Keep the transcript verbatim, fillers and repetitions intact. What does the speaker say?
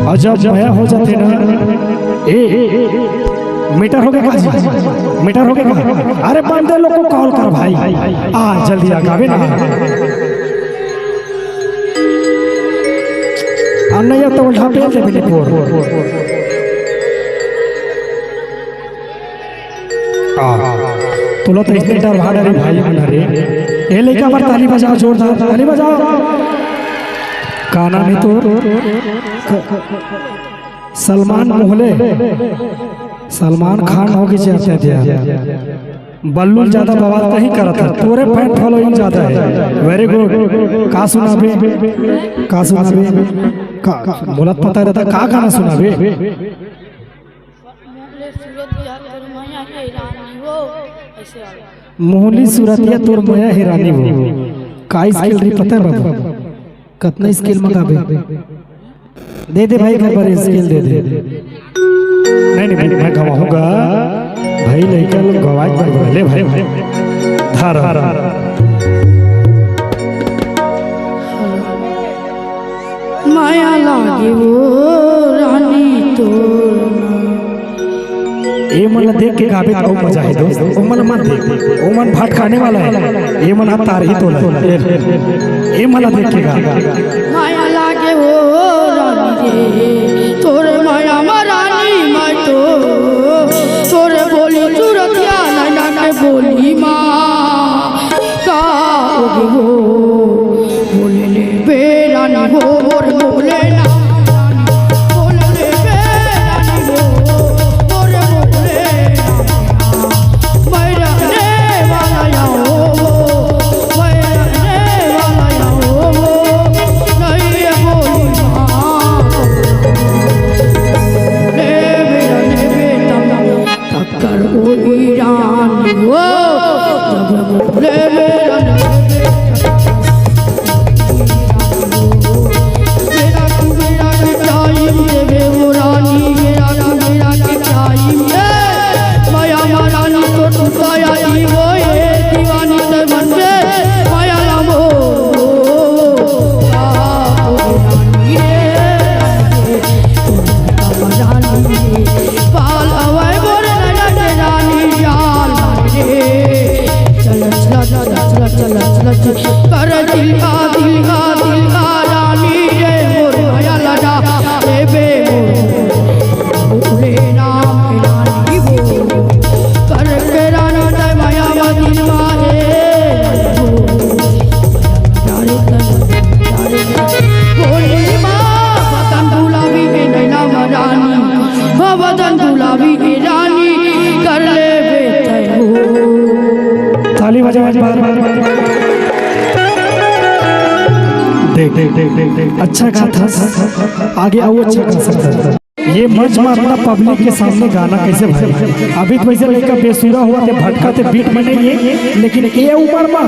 अउ जब मया हो जाथे ना, ए, ए, ए, मीटर हो गे का जी? मीटर हो गे का? अरे बंदे लोग को कॉल कर भाई, आ जल्दी आ गावे ना। आ नहीं तो उल्टा पेल दे बिल्कुल। आ, तोला तो इतने डर भाग रे भाई मन रे। ए लइका बर ताली बजाओ, जोरदार ताली बजाओ। का नाम हे तोर? सलमान मोहले, सलमान खान हो गे चाहते थे। बल्लू ज्यादा बवाल नहीं करत हे, तोरे फैन फॉलोइंग ज्यादा हे। वेरी गुड। का सुनाबे? का सुनाबे? का, का, बोलत पता रहता, का गाना सुनाबे? मोहले सूरतिया तोर मया हे रानी हो, ऐसे वाला। मोहली सूरतिया तोर मया हे रानी हो। का स्केल रही पता हे बाबू? कतना स्केल म गाबे? दे दे भाई, घर पर स्केल दे दे। नहीं, नहीं, मैं गवाऊंगा। भाई, लइका लोग गवाए पर बोले, ले भाई, धारा। मया लागे वो रानी तोर। ए मन ला देख के गाबे त अउ मजा हे दोस्त, ओ मन ला मत देख, ओ मन भटकाने वाला हे, ए मन ह तारही तोला। ए, ए मन ला देख के गा। मया लागे वो रानी रे, तोर मया म रानी मैं तो, तोर बोली सूरतिया नैना के बोली मा। का होगे वो? बोले ले बेरानी हो मोर बोले ना। बोले ले बेरानी हो मोर बोले ना। मैं रहने वाला या हो, मैं रहने वाला या हो, नहीं ये बोली माँ। ले बेरा, ले बेरा, तब कर ओ ईरान वो, जब बोले मेरा नबी। मेरा तू मेरा के टाइम देवे वो रानी, मेरा तू मेरा के टाइम दे। माया मारानी तो टूटा या ई वो, ए दीवानी ते मन के माया लामो। आ, ओ रानी रे, रानी रे। पाल अवय मोर नैना के रानी जाल मारे रे। चल, चल, चल, चल, चल, चल, कर दिल का, दिल का, दिल का रानी रे मोर मया लगा, ए बे मोर, बोले नाम रानी वो। कर के रानी ते मया दिल मारे। बोली माँ, बदन गुलाबी के नैना म रानी, हाँ, बदन गुलाबी के रानी, कर ले बेटे हो। ताली बजाओ एक बार। देख, देख, देख, देख, देख। अच्छा गाथा, आगे आओ, अच्छा गा सकता है। ये मंच में अपना पब्लिक के सामने गाना कैसे भाई? अभी तो वैसे लइका बेसुरा हुआ थे, भटका थे, बीट में नहीं है, लेकिन ये उम्र में